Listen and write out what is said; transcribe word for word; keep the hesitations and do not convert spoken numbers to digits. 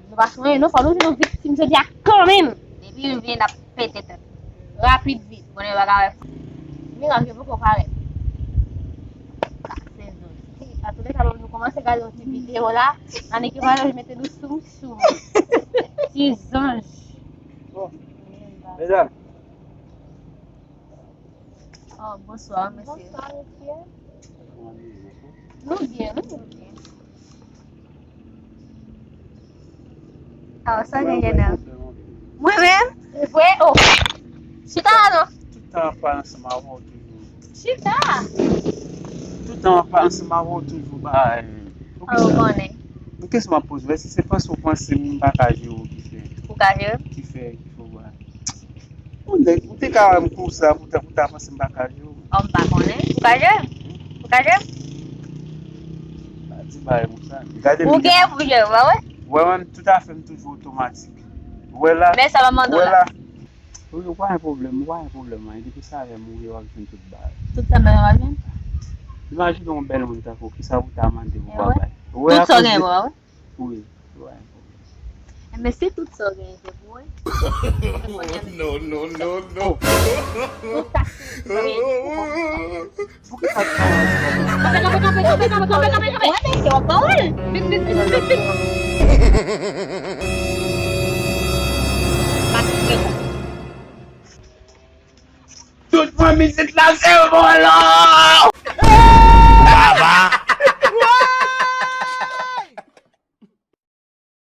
Nou pa sonje non, fò nou jwenn yon viktim jodi a kanmenm. Depi l vini, n ap pete tèt. Rapid vit. Konnen bagay. Mirak yo poko parèt. Sa se zon. Antouleka, nou kòmanse gade yon ti videyo la. Ann ki vwayaj mete nou sou sou. Ti zanj. Bon. Medam. Oh, bonswa, mesye. Bonswa, mesye. Nou byen, wi, nou byen. Aw, sa gen gen nan. Mwen menm? Vre? Oh. Chita la non. Tout tan ap pale ansanm avè w toujou. Chita. Tout tan ap pale ansanm avè w toujou, bay. Poukisa? Ou konnen. Yon kesyon m ap poze w, èske se panse w panse m pa ka jere w ki fè? Ou ka jere m? Ki fè, ki fè w bay? Ou nèg, ou te ka wè m konsa, pou ta, pou ta panse m pa ka jere w. Oh, m pa konnen. Ou ka jere m? Ou ka jere m? Pa di bagay konsa. Gade m. Ou gen pou jere m, pa vre? Wè, mwen, tout afè m toujou otomatik. Wè la. Men sa m ap mande w la. Wè la. Wi, ou pa gen pwoblèm, ou pa gen pwoblèm, man. Depi sa avè m, ou ye w ap jwenn tout bagay. Tout sa m bezwen w ap jwenn? Imajine yon bèl moun tankou w, kisa pou ta mande pou pa bay? Tout sa w gen, pa vre? Wi, wi. Enben, si tout sa w genyen se pou mwen. No, no, no, no. Pou sa ki genyen pou mwen. Kanpe, kanpe, kanpe. Wè, mesye, w ap ba w l. Vit, vit, vit, vit, vit. Tout fanmi sit la se vòlò!